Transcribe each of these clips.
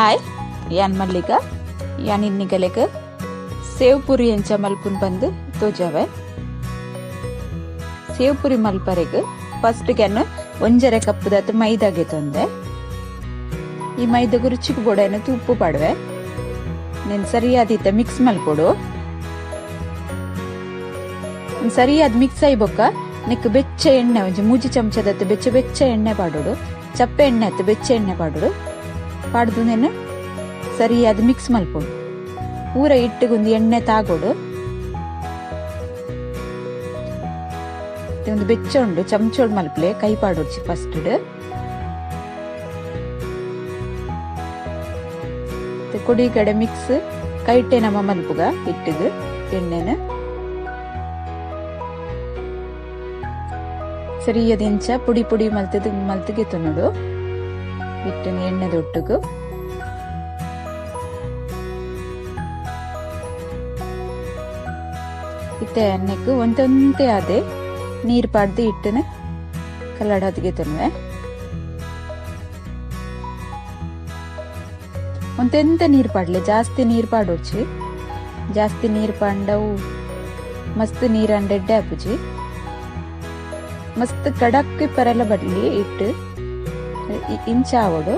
Hi ಯಾನ್ ಮಲ್ಲಿಗ ಯಾನ್ ಇನ್ನಿಗಲೆಗ್ save ಪುರಿ ಎಂಚ ಮಲ್ಪುನ್ ಪಂದ್ ತೋಜಾವೆ. ಸೇವ್ ಪುರಿ ಮಲ್ಪರೆಗ್ ಫಸ್ಟ್ ಗೆನ್ 1.5 ಕಪ್ ದತ್ ಮೈದಾ ಗೆತೊಂದೆ. ಈ ಮೈದಾಗ್ ರುಚಿಗ್ ಬೋಡಾಯಿನ ಉಪ್ಪು ಪಾಡುವೆ. ನೆನ್ ಸರಿಯಾದ ಇತ್ತ ಮಿಕ್ಸ್ ಮಲ್ಪೊಡು. ಸರಿಯಾದ ಮಿಕ್ಸ್ ಆಯಿ ಬೊಕ್ಕ ನೆಕ್ ಬೆಚ್ಚ ಎಣ್ಣೆ ಒಂಜಿ 3 ಚಮಚದತ್ ಬೆಚ್ಚ ಬೆಚ್ಚ ಎಣ್ಣೆ ಪಾಡೊಡು. ಚಪ್ಪೆ ಎಣ್ಣೆ ಅತ್ ಬೆಚ್ಚ ಎಣ್ಣೆ ಪಾಡೊಡು. ಪಾಡ್ದು ನೆನ್ ಸರಿಯಾದ ಮಿಕ್ಸ್ ಮಲ್ಪೊಡು. ಪೂರ ಹಿಟ್ಟುಗೊಂದು ಎಣ್ಣೆ ತಾಗೊಡು. ಒಂದು ಬೆಚ್ಚ ಉಂಡು ಚಮಚೋಡ್ ಮಲ್ಪಲೆ ಕೈ ಪಾಡೊಡ್ಚಿ ಫಸ್ಟ್. ಕೊಡಿ ಕಡೆ ಮಿಕ್ಸ್ ಕೈಟೆ ನಮ್ಮ ಮಲ್ಪುಗ ಹಿಟ್ಟಿಗೆ ಎಣ್ಣೆನ ಸರಿಯಾದ ಇಂಚ ಪುಡಿ ಪುಡಿ ಮಲ್ತದ ಮಲ್ತಿಗೆ ತುನುಡು ಹಿಟ್ಟಿನ ಎಣ್ಣೆದೊಟ್ಟುಗು. ಇತ್ತೆ ಎಣ್ಣೆಗ್ ಒಂತೊಂತೆ ಆದೆ ನೀರ್ ಪಾಡ್ದು ಹಿಟ್ಟಿನ ಕಲ್ಲಡಾದಿಗೆ ತುನುವೆ. ಒಂತೆಂತ ನೀರ್ ಪಾಡ್ಲೆ, ಜಾಸ್ತಿ ನೀರ್ ಪಾಡೊಡ್ಚಿ. ಜಾಸ್ತಿ ನೀರ್ ಪಾಂಡವು ಮಸ್ತ್ ನೀರ್ ಅಂಡೆಡ್ಡೆ ಆಪುಜಿ. ಮಸ್ತ್ ಕಡಕ್ ಪರಲ ಬಡ್ಲಿ ಹಿಟ್ಟು ಇಂಚ ಆವೊಡು.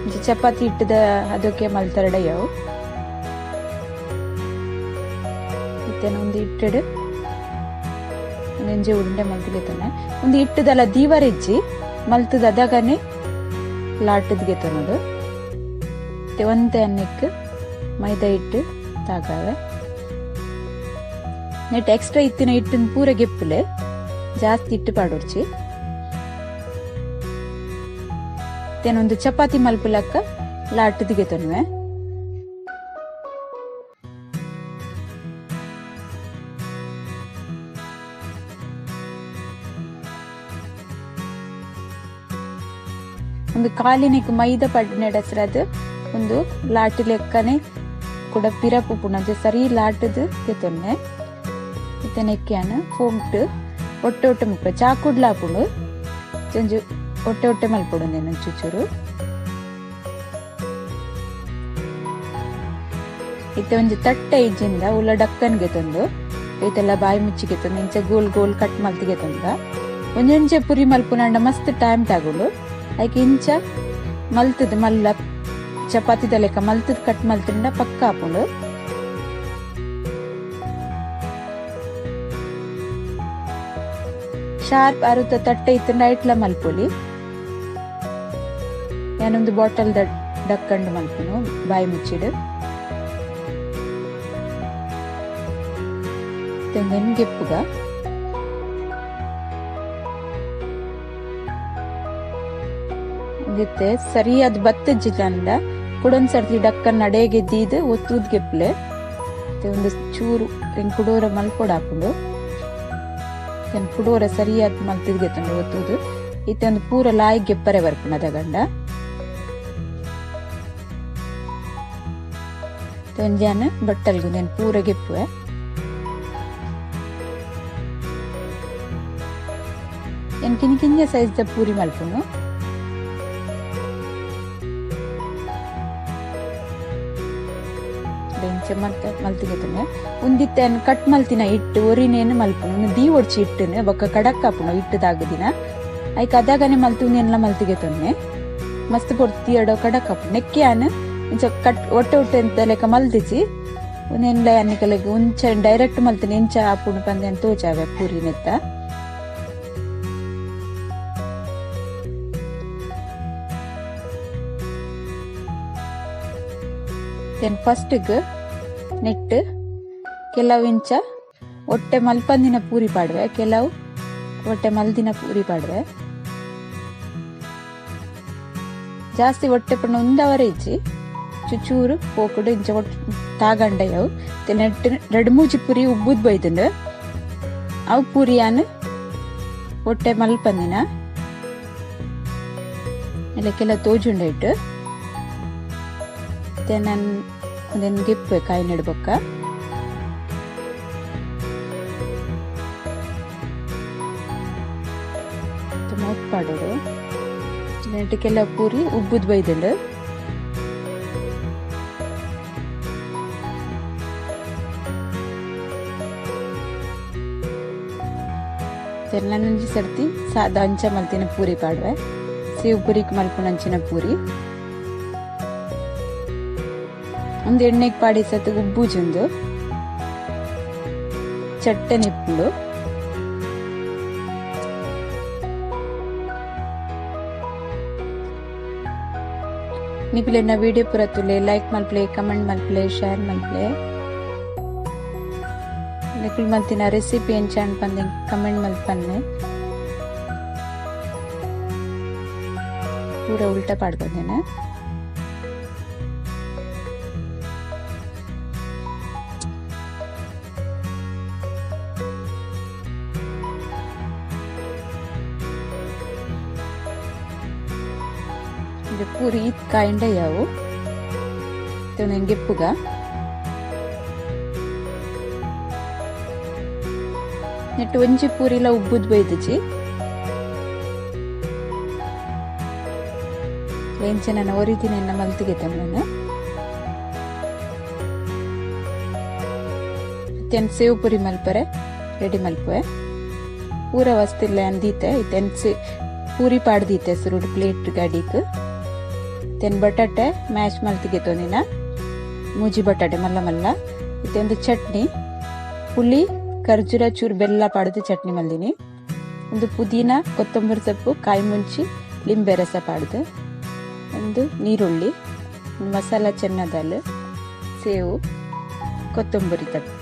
ಇಂಚ ಚಪಾತಿ ಹಿಟ್ಟದ ಅದಕ್ಕೆ ಮಲ್ತರಡ ಯಾವು. ಇತ್ತೇನ ಒಂದು ಹಿಟ್ಟಡು ಒಂಜಿ ಉಂಡೆ ಮಲ್ತಿಗೆತೊನೆ. ಒಂದು ಹಿಟ್ಟದಲ್ಲ ದೀವರೆಜ್ಜಿ ಮಲ್ತದ ಅದಗನೆ ಲಾಟದ್ಗೆತೊನೋಡು. ಮತ್ತೆ ಒಂತೆ ಅನ್ನಕ್ಕೆ ಮೈದಾ ಹಿಟ್ಟು ತಾಗವೆ. ನೆಟ್ ಎಕ್ಸ್ಟ್ರಾ ಇತ್ತಿನ ಹಿಟ್ಟನ್ನು ಪೂರ ಗೆಪ್ಪುಲೆ, ಜಾಸ್ತಿ ಹಿಟ್ಟು ಪಾಡೊಡ್ಚಿ. ಒಂದು ಚಪಾತಿ ಮಲ್ಪುಲಕ್ಕ ಲಾಟದಿಗೆ ತೊನುವೆ. ಒಂದು ಕಾಲಿನಿಕ್ ಮೈದಾ ಪಡ್ನೆಡಸ್ರದ್ ಒಂದು ಲಾಟಿ ಲೆಕ್ಕನೆ ಕೂಡ ಪಿರಪು ಪುಣಜೆ ಸರಿ ಲಾಟದು ಗೆತೊನ್ನೆ. ಇತ್ತೆ ನೆಕ್ಯಾನ ಫೋಂಟ್ ಒಟ್ಟೆ ಒಟ್ಟೆ ಮುಕ್ಕ ಚಾಕುಡ್ಲ ಹಾಪುಂಡು. ಒಂಜಿ ಒಟ್ಟೆ ಒಟ್ಟೆ ಮಲ್ಪೊಡು ನೆನ್ ಚುಚುರು. ಇತ್ತೆ ಒಂಜಿ ತಟ್ಟೆ ಇಜ್ಜಿಂದ ಉಲ್ಲ ಡಕ್ಕನ್ ಗೆತೊಂದು ಇತ್ತೆಲ್ಲ ಬಾಯಿ ಮುಚ್ಚಿ ಗೆತೊಂದು ಇಂಚ ಗೋಲ್ ಗೋಲ್ ಕಟ್ ಮಲ್ತಿ ಗೆತೊಂದ. ಒಂಜೊಂಜೆ ಪುರಿ ಮಲ್ಪುನಂಡ ಮಸ್ತ್ ಟೈಮ್ ತಗೊಂಡು ಐಕ್ ಇಂಚ ಮಲ್ತದ ಮಲ್ಲ ಚಪಾತಿದ ಲೆಕ್ಕ ಮಲ್ತದ ಕಟ್ ಮಲ್ತಿಂಡ ಪಕ್ಕ ಆಪುಂಡು. ಶಾರ್ಪ್ ಅರುತ ತಟ್ಟೆ ಇತ್ತಂಡ ಐಟ್ಲ ಮಲ್ಪೊಲಿ. ಯಾನೊಂದು ಬಾಟಲ್ ಡಕ್ಕಂಡು ಮಲ್ಪುನು ಬಾಯಿ ಮುಚ್ಚಿಡು. ಗೆಪ್ಪುಗ ಇತ್ತೆ ಸರಿಯಾದ ಬತ್ತಜ್ಜಿಂದ ಕುಡೊಂದ್ ಸರ್ತಿ ಡಕ್ಕನ್ ನಡೆಗೆ ದೀದ್ ಒತ್ತುದ್ ಗೆಪ್ಲೆ. ಒಂದು ಚೂರು ಕುಡೋರ ಮಲ್ಪೊಡು ಹಾಪುಂಡು. ಕುಡೋರ ಸರಿಯಾದ ಮಲ್ತಿದ್ ಗೆತ್ತುಂಡು ಒತ್ತುದು. ಇತ್ತೆ ಒಂದು ಪೂರ ಲಾಯಿ ಗೆಪ್ಪರೆ ಬರ್ಪುಂಡು ಅದಗಂಡ. ಒಂಜಾನ ಬಟ್ಟಲ್ಗು ನೆನ್ ಪೂರ ಗೆಪ್ಪುವೆ. ಎನ್ ಕಿನ್ನ ಕಿನ್ನ ಸೈಜ್ ದ ಪೂರಿ ಮಲ್ಪುನು. ಇಂಚ ಮಲ್ತ ಮಲ್ತಿಗೆತುನೆ ಉಂದಿತ್ತೆ ಕಟ್ ಮಲ್ತಿನ ಹಿಟ್ಟು ಒರಿನೇನು ಮಲ್ಪುನು. ಉಂದು ದೀ ಒಡ್ಚಿ ಹಿಟ್ಟುನು ಬೊಕ್ಕ ಕಡಕ್ ಆಪುಂಡು ಹಿಟ್ಟು ತಾಗುದಿನ. ಐಕ್ ಅದಾಗನೆ ಮಲ್ತು ಉಂದೆನ್ಲ ಮಲ್ತಿಗೆತೊನ್ನೆ. ಮಸ್ತ್ ಪೊರ್ತು ಎಡೋ ಕಡಕ್ ಆಪುಂಡು. ನೆಕ್ಕೆ ಯಾನ್ ಇಂಚ ಕಟ್ ಒಟ್ಟೆ ಒಟ್ಟೆ ಅಂತ ಲೆಕ್ಕ ಮಲ್ದಿಜಿ. ಉಂದೆನ್ಲ ಯಾನಿಕಲೆಗ್ ಉಂಚ ಡೈರೆಕ್ಟ್ ಮಲ್ತಿನ ಇಂಚ ಆಪುಂಡು ಪಂದ್ ತೋಜಾವೆ ಪೂರಿ ನೆತ್ತ. Then ಫಸ್ಟ್ಗ್ ನೆಟ್ ಕೆಲವು ಇಂಚ ಒಟ್ಟೆ ಮಲ್ಪಂದಿನ ಪೂರಿ ಪಾಡುವೆ, ಕೆಲವು ಒಟ್ಟೆ ಮಲ್ದಿನ ಪೂರಿ ಪಾಡುವೆ. ಜಾಸ್ತಿ ಒಟ್ಟೆ ಪಂಡ ಒಂದವರೆ ಇಜ್ಜಿ ಚುಚೂರು ಪೋಕುಡು ಇಂಚ ಒಟ್ಟು ತಾಗಂಡಯವು. ನೆಟ್ ರಡ್ಡ್ ಮೂಜಿ ಪೂರಿ ಉಬ್ಬುದ್ ಬೈದುಂಡು. ಅವು ಪೂರಿಯಾನ್ ಒಟ್ಟೆ ಮಲ್ಪಂದಿನ ಎಲ್ಲ ಕೆಲವು ತೋಜುಂಡ ಇಟ್ಟು. ನನ್ ಒಂದೆನ್ ಗೆಪ್ಪೆ ಕಾಯಿ ನೆಡ್ಬೊಕ್ಕ. ಮೌತ್ ಪಾಡೋಡು. ನೆಟ್ ಕೆಲವು ಪೂರಿ ಉಬ್ಬುದ್ ಬೈದುಂಡು. ತೆನ್ನೊಂಜಿ ಸರ್ತಿ ಸಾದ ಅಂಚ ಮಲ್ತಿನ ಪೂರಿ ಪಾಡುವೆ. ಸೇವ್ ಪೂರಿಕ್ ಮಲ್ಪುನಂಚಿನ ಪೂರಿ. ಒಂದು ಎಣ್ಣೆಗ್ ಪಾಡಿ ಸತ್ ಉಬ್ಬುಜುಂದು ಚಟ್ಟನೆ ಇಪ್ಪುಂಡು. ನಿಕುಲೆನ ವಿಡಿಯೋ ಪೂರ ತೂಲೆ, ಲೈಕ್ ಮಲ್ಪಲೆ, ಕಮೆಂಟ್ ಮಲ್ಪಲೆ, ಶೇರ್ ಮಲ್ಪಲೆ. ನಿಕುಲು ಮಲ್ತಿನ ರೆಸಿಪಿ ಎಂಚ ಪಂದ್ ಕಮೆಂಟ್ ಮಲ್ಪನ್ನೆ. ಪೂರ ಉಲ್ಟಾ ಪಾಡ್ಕೊಂದೇನೆ. ಪೂರಿ ಕಾಯಿಂಡ ಯಾವು ಗೆಪ್ಪುಗ. ನೆಟ್ಟು ಒಂಜಿ ಪೂರಿಲ ಉಬ್ಬುದ್ ಬೈದಿಜಿ. ಎಂಚ ನನ್ನ ಒರಿದಿನ ಮಲ್ತಿಗೆ ತಮ್ಮನ. ಇತ್ತೆನ್ ಸೇವ್ ಪುರಿ ಮಲ್ಪರೆ ರೆಡಿ ಮಲ್ಪುವೆ. ಪೂರ ವಸ್ತಿಲ್ಲ ಅಂದೀತೆ ಇತ್ತೆನ್ ಪೂರಿ ಪಾಡ್ದೀತೆ ಸುರುಡು ಪ್ಲೇಟ್ ಗಾಡಿಕ್. ತೆನ್ ಬಟಾಟೆ ಮ್ಯಾಶ್ ಮಲ್ತಿಗೆ ತೊಂದಿನ ಮೂಜಿ ಬಟಾಟೆ ಮಲ್ಲ ಮಲ್ಲ. ಇತ್ತೆ ಚಟ್ನಿ, ಪುಳಿ, ಖರ್ಜೂರ, ಚೂರು ಬೆಲ್ಲ ಪಾಡ್ದು ಚಟ್ನಿ ಮಲ್ದಿನಿ. ಒಂದು ಪುದೀನ, ಕೊತ್ತಂಬರಿ ಸೊಪ್ಪು, ಕಾಯಿ ಮುಂಚಿ, ಲಿಂಬೆ ರಸ ಪಾಡ್ದು, ಒಂದು ನೀರುಳ್ಳಿ, ಮಸಾಲ ಚೆನ್ನದಾಲ್, ಸೇವು, ಕೊತ್ತಂಬರಿ ತಪ್ಪು.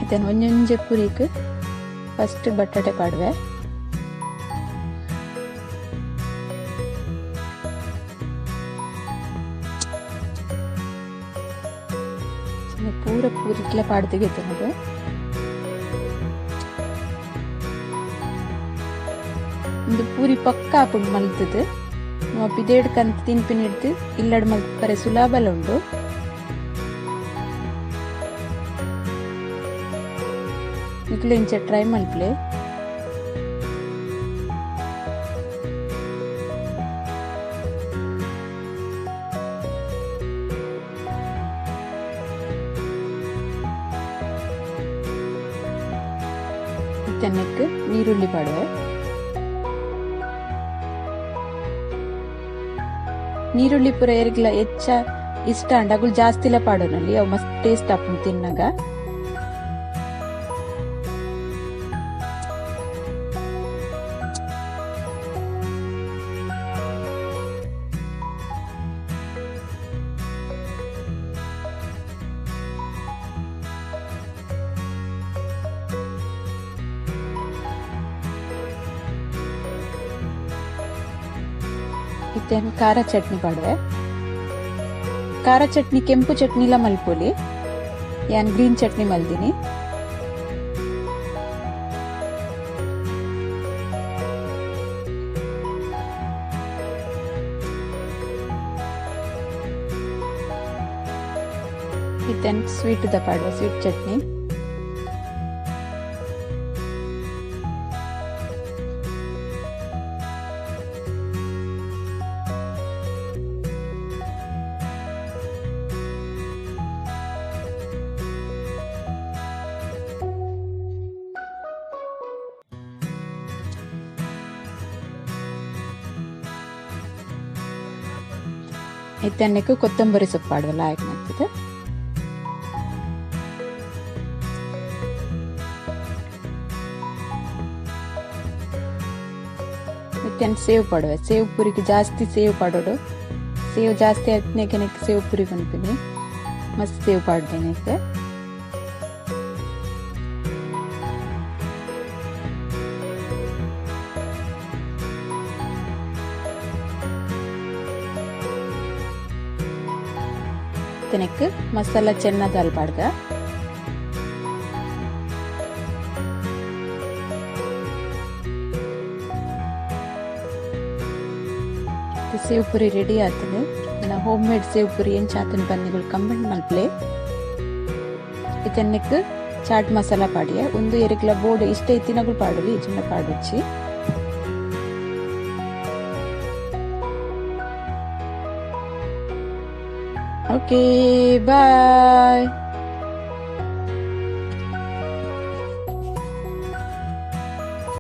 ಇದನ್ನು ಒಂಜೊಂಜೆ ಪುರಿಕ್ ಫಸ್ಟ್ ಬಟಾಟೆ ಪಾಡುವೆ. ಪೂರ ಪೂರಿಟ್ಲ ಪಾಡ್ದಿಗೆ ತಿನ್ನೋದು. ಒಂದು ಪೂರಿ ಪಕ್ಕ ಆಪುಂಡು ಮಲ್ತದು. ಪಿದೇಡ್ ಕಂತ್ ತಿನ್ಪಿನ ಹಿಡ್ದು ಇಲ್ಲಡ್ ಮಲ್ಪರೆ ಸುಲಭಲ ಉಂಡು. ನಿಕುಲು ಇಂಚ ಟ್ರೈ ಮಲ್ಪಲೆ. ತೆನ್ನಕ್ಕೆ ನೀರುಳ್ಳಿ ಪಾಡುವೆ. ನೀರುಳ್ಳಿ ಪೂರ ಎರ್ಗ್ಲ ಹೆಚ್ಚ ಇಷ್ಟ ಅಂಡ ಅಗುಲ್ ಜಾಸ್ತಿಲ ಪಾಡೋನಲ್ಲಿ ಅವು ಮಸ್ತ್ ಟೇಸ್ಟ್ ಆಪುಂಡು ತಿನ್ನಾಗ. ಇತ್ತೆ ಖಾರ ಚಟ್ನಿ ಪಾಡುವೆ. ಖಾರ ಚಟ್ನಿ ಕೆಂಪು ಚಟ್ನಿಲ ಮಲ್ಪೊಲಿ. ಯಾನ್ ಗ್ರೀನ್ ಚಟ್ನಿ ಮಲ್ದಿನಿ. ಇತ್ತೆ ಸ್ವೀಟ್ the ಪಾಡುವೆ, ಸ್ವೀಟ್ ಚಟ್ನಿ. ಇತ್ತನ್ನಕ್ಕೆ ಕೊತ್ತಂಬರಿ ಸೊಪ್ಪು ಪಾಡುವಲ್ಲ ಆಯ್ಕೆ ಮಾಡ್ತದೆ. ಇತ್ತನ್ನು ಸೇವ್ ಪಾಡುವೆ. ಸೇವ್ ಪುರಿಗೆ ಜಾಸ್ತಿ ಸೇವ್ ಪಾಡೋಡು. ಸೇವ್ ಜಾಸ್ತಿ ಆಯ್ತನೇಕೆ ಸೇವ್ ಪುರಿ ಪನ್ಪಿನಿ. ಮಸ್ತ್ ಸೇವ್ ಪಾಡ್ದೇನೆ ಇತ್ತೆ. ತಿನಕ್ಕೆ ಮಸಾಲ ಚೆನ್ನ ದಾಲ್ ಪಾಡ್ಗ. ಸೇವ್ ಪುರಿ ರೆಡಿ ಆತನೆ. ನಾ ಹೋಮ್ ಮೇಡ್ ಸೇವ್ ಪುರಿ ಎಂಚ ಆತನ ಬನ್ನಿಗಳು ಕಮೆಂಟ್ ಮಲ್ಪಲೆ. ಇತನ್ನಕ್ಕೆ ಚಾಟ್ ಮಸಾಲ ಪಾಡಿಯ. ಒಂದು ಎರಿಕ್ಲ ಬೋರ್ಡ್ ಇಷ್ಟ ಇತ್ತಿನಗಳು ಪಾಡಲಿ ಇಜ್ಜಿಂಡ ಪಾಡುಚ್ಚಿ. Okay, bye.